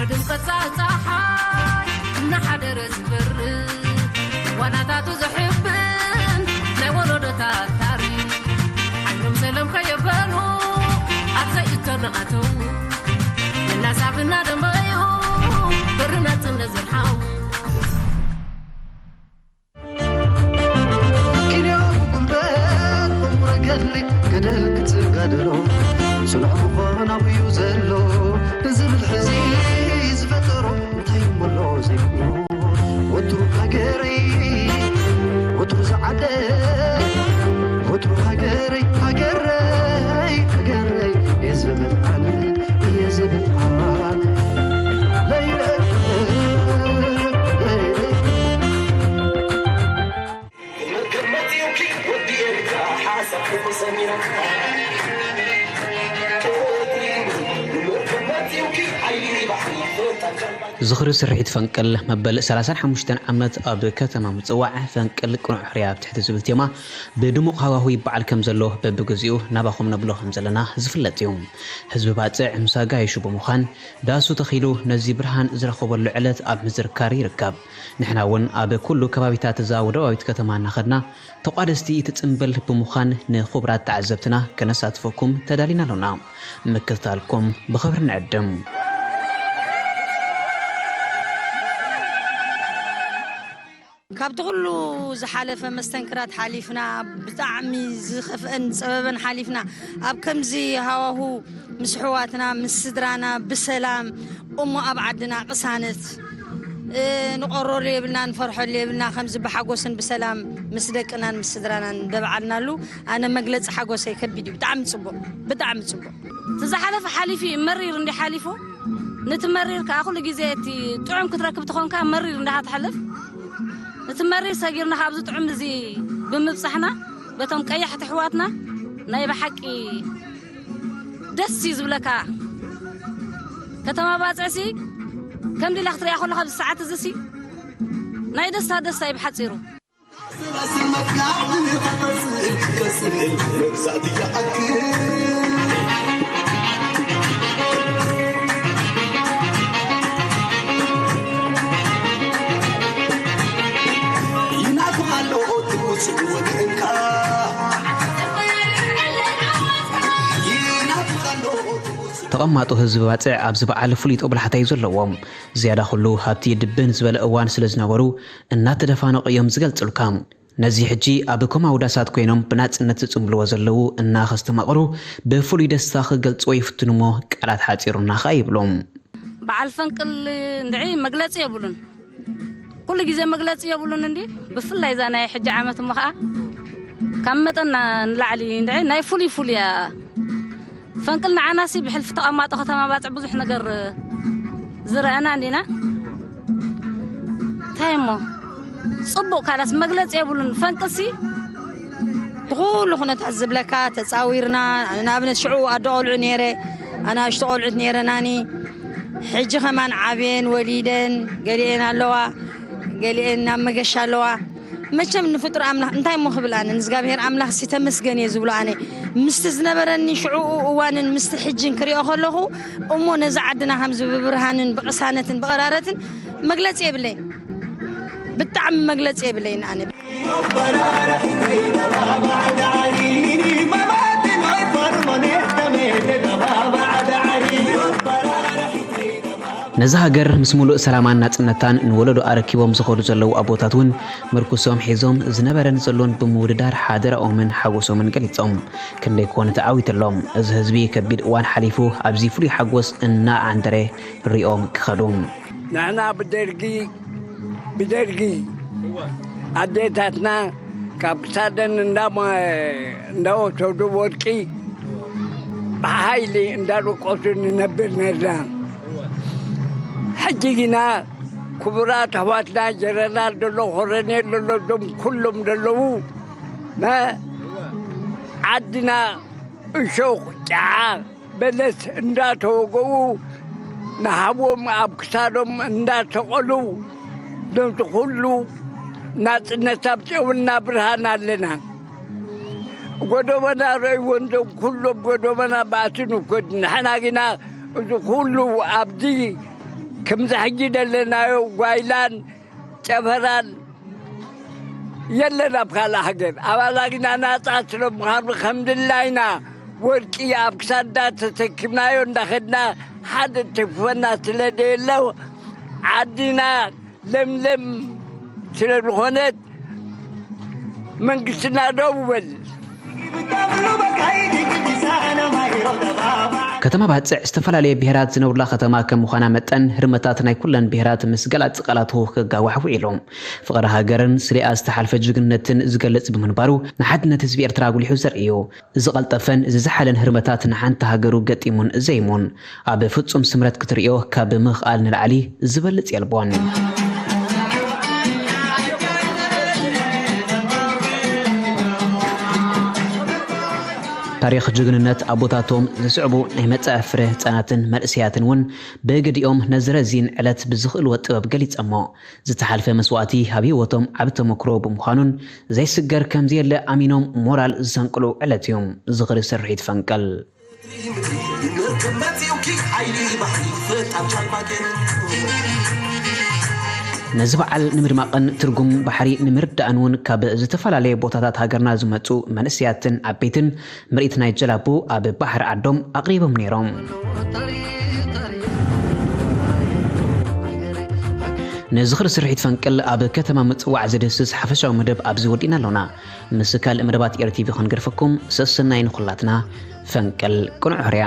ድምቀት ጸሓይ እናሓደረ ዝበርህ ዋናታቱ ዘሕብን ናይ ወለዶታት ታሪኽ ዓይኖም ሰለም ከየበሉ ኣብ ዘይእተናኣተው እናሳብ እናደመዩ ብሪ ናጽነት ዘርሓው ኪንዮ ጉልበት ቁምረ ገድሊ ገደል ክትጋደሎ ጽኑዕ ምዃን ኣብዩ ዘሎ ንዝብል ሕዚ ዝፈጠሮ እንታይ እሞ ኣሎ ዘይብሎ ወትሩ ሃገረይ ወትሩ ዝዓደ ወትሩ ሃገረይ ሃገረይ ሃገረይ እየ ዝብል ኣነ እየ ዝብል ኣነ ዝኽሪ ስርሒት ፈንቅል መበል ሰላሳን ሓሙሽተን ዓመት ኣብ ከተማ ምጽዋዕ ፈንቅል ቅኑዕ ሕርያ ኣብ ትሕቲ ዝብል ቴማ ብድሙቕ ሃዋሁ ይበዓል ከም ዘሎ በብግዚኡ ናባኹም ነብሎ ከም ዘለና ዝፍለጥ እዩ። ህዝቢ ባጽዕ ምስ ኣጋይሹ ብምዃን ዳሱ ተኺሉ ነዚ ብርሃን ዝረኸበሉ ዕለት ኣብ ምዝርካር ይርከብ። ንሕና እውን ኣብ ኩሉ ከባቢታት እዛ ወደባዊት ከተማ እናኸድና ተቋደስቲ እቲ ጽምብል ብምዃን ንኹብራት ተዓዘብትና ከነሳትፈኩም ተዳሊና ኣሎና። ምክትታልኩም ብኽብሪ ንዕድም። ካብቲ ኩሉ ዝሓለፈ መስተንክራት ሓሊፍና ብጣዕሚ ዝኸፍአን ዝፀበበን ሓሊፍና ኣብ ከምዚ ሃዋሁ ምስ ኣሕዋትና ምስ ስድራና ብሰላም እሞ ኣብ ዓድና ቅሳነት ንቆረሉ የብልና ንፈርሐሉ የብልና ከምዚ ብሓጎስን ብሰላም ምስ ደቅናን ምስ ስድራናን ደብዓልናሉ ኣነ መግለፂ ሓጎሰይ ከቢድ እዩ ብጣዕሚ ፅቡቅ ብጣዕሚ ፅቡቅ እቲ ዝሓለፈ ሓሊፉ እዩ መሪር እንዲ ሓሊፉ ንቲ መሪር ከዓ ኩሉ ግዜ እቲ ጥዑም ክትረክብ ትኾንካ መሪር እንዳሃ ትሓልፍ ንቲ መሪር ሰጊርና ካብዚ ጥዑም እዚ ብምብፃሕና በቶም ቀያሕቲ ኣሕዋትና ናይ ብሓቂ ደስ እዩ ዝብለካ ከተማ ባፅዕሲ ከምዚ ኢላ ክትሪኣ ከለካ ኣብዚ ሰዓት እዚሲ ናይ ደስታ ደስታ እዩ ብሓፂሩ ተቐማጦ ህዝቢ ባፅዕ ኣብዚ በዓል ፍሉይ ጦብላሕታ እዩ ዘለዎም። ዝያዳ ኩሉ ኣብቲ ድብን ዝበለ እዋን ስለ ዝነበሩ እናተደፋነቑ እዮም ዝገልጹልካ። ነዚ ሕጂ ኣብ ኮማውዳሳት ኮይኖም ብናጽነት ዝጽምብልዎ ዘለዉ እናኸስተማቕሩ ብፍሉይ ደስታ ክገልጽዎ ይፍትኑ እሞ ቃላት ሓጺሩና ኸኣ ይብሉ። በዓል ፈንቅል እንድዒ መግለጺ የብሉን። ኩሉ ግዜ መግለጺ የብሉን እንዲ ብፍላይ እዛ ናይ ሕጂ ዓመት እሞ ኸኣ ካብ መጠን ንላዕሊ እንድዒ ናይ ፍሉይ ፍሉይ እያ። ፈንቅል ንዓናሲ ብሕልፊ ተቐማጦ ከተማ ባጽዕ ብዙሕ ነገር ዝረኣና እንዲና እንታይ እሞ ጽቡቕ ካላስ መግለጺ የብሉን ፈንቅልሲ ብኩሉ ኩነታት ዝብለካ ተጻዊርና ንኣብነት ሽዑ ኣዶ ቆልዑ ነይረ ኣናእሽቶ ቆልዑት ነይረናኒ ሕጂ ከማን ዓብየን ወሊደን ገሊኤን ኣለዋ ገሊኤን ናብ መገሻ ኣለዋ መቸም ንፍጡር ኣምላኽ እንታይ እሞ ክብል ኣነ ንእግዚኣብሔር ኣምላኽ ሲ ተመስገን እየ ዝብሎ ኣነ ምስቲ ዝነበረኒ ሽዑኡ እዋንን ምስቲ ሕጅን ክሪኦ ከለኹ እሞ ነዛ ዓድና ከምዚ ብብርሃንን ብቕሳነትን ብቐራረትን መግለፂ የብለይን ብጣዕሚ መግለፂ የብለይን ኣነ ነዛ ሃገር ምስ ሙሉእ ሰላማን ናጽነታን ንወለዶ ኣረኪቦም ዝኸዱ ዘለዉ ኣቦታት እውን ምርኩሶም ሒዞም ዝነበረን ዘሎን ብምውድዳር ሓደራኦምን ሓጎሶምን ገሊጾም። ክንደይ ኮን ተዓዊተሎም። እዚ ህዝቢ ከቢድ እዋን ሓሊፉ ኣብዚ ፍሉይ ሓጎስ እናዓንደረ ሪኦም ክኸዱ። ንሕና ብደርጊ ብደርጊ ኣዴታትና ካብ ክሳደን እንዳወሰዱ ወርቂ ብሓይሊ እንዳደቆሱ ንነብር ነርና። ሕጂ ግና ክቡራት ኣሕዋትና ጀነራል ዘሎ ኮረኔል ዘሎ እዞም ኩሎም ዘለዉ ዓድና እሾኽ ጨዓ በለስ እንዳተወገኡ ንሃቦም ኣብ ክሳዶም እንዳሰቐሉ ነዚ ኩሉ ናጽነት ኣምጺኦምልና ብርሃን ኣለና። ጎዶቦና ረእይዎ እንዶ ኩሎም ጎዶቦና ባእሲ ንኮድ ንሕና ግና እዚ ኩሉ ኣብዚ ከምዚ ሕጂ ዘለናዮ ጓይላን ጨፈራን የለን ኣብ ካልእ ሃገር። ኣባላግና ናጻ ስለ ምዃኑ ከም ድላይና ወርቂ ኣብ ክሳድና ተሰኪምናዮ እንዳኸድና ሓደ ተፍወና ስለ ደየሎ ዓድና ለምለም ስለ ዝኾነት መንግስትና ደው በል። ከተማ ባጽዕ ዝተፈላለየ ብሄራት ዝነብሩላ ከተማ ከም ምዃና መጠን ህርመታት ናይ ኩለን ብሄራት ምስ ገላፂ ቃላቱ ክጋዋሕ ውዒሉ። ፍቕሪ ሃገርን ስሌኣ ዝተሓልፈ ጅግንነትን ዝገልጽ ብምንባሩ ንሓድነት ህዝቢ ኤርትራ ኣጉሊሑ ዘርኢ እዩ። ዝቐልጠፈን ዝዝሓለን ህርመታት ንሓንቲ ሃገሩ ገጢሙን ዘይሙን ኣብ ፍጹም ስምረት ክትርእዮ ካብ ምኽኣል ንላዕሊ ዝበልጽ የልቦን። ታሪኽ ጅግንነት ኣቦታቶም ዝስዕቡ ናይ መጻኢ ፍረ ህጻናትን መንእሰያትን እውን ብግዲኦም ነዚ ረዚን ዕለት ብዝኽእልዎ ጥበብ ገሊጸሞ። ዝተሓልፈ መስዋእቲ ኣብ ህይወቶም ዓቢ ተመክሮ ብምዃኑን ዘይስገር ከምዘየለ ኣሚኖም ሞራል ዝሰንቅሉ ዕለት እዩ ዝኽሪ ስርሒት ፈንቅል። ነዚ በዓል ንምድማቕን ትርጉም ባሕሪ ንምርዳእን እውን ካብ ዝተፈላለየ ቦታታት ሃገርና ዝመፁ መንእሰያትን ዓበይትን ምርኢት ናይ ጀላቡ ኣብ ባሕሪ ዓዶም ኣቕሪቦም ነይሮም። ንዝኽሪ ስርሒት ፈንቅል ኣብ ከተማ ምፅዋዕ ዝድህስስ ሓፈሻዊ መደብ ኣብዚ ወዲእና ኣለና። ምስ ካልእ መደባት ኤርቲቪ ክንገድፈኩም ሰሰናይ ንኹላትና። ፈንቅል ቅኑዕ ሕርያ።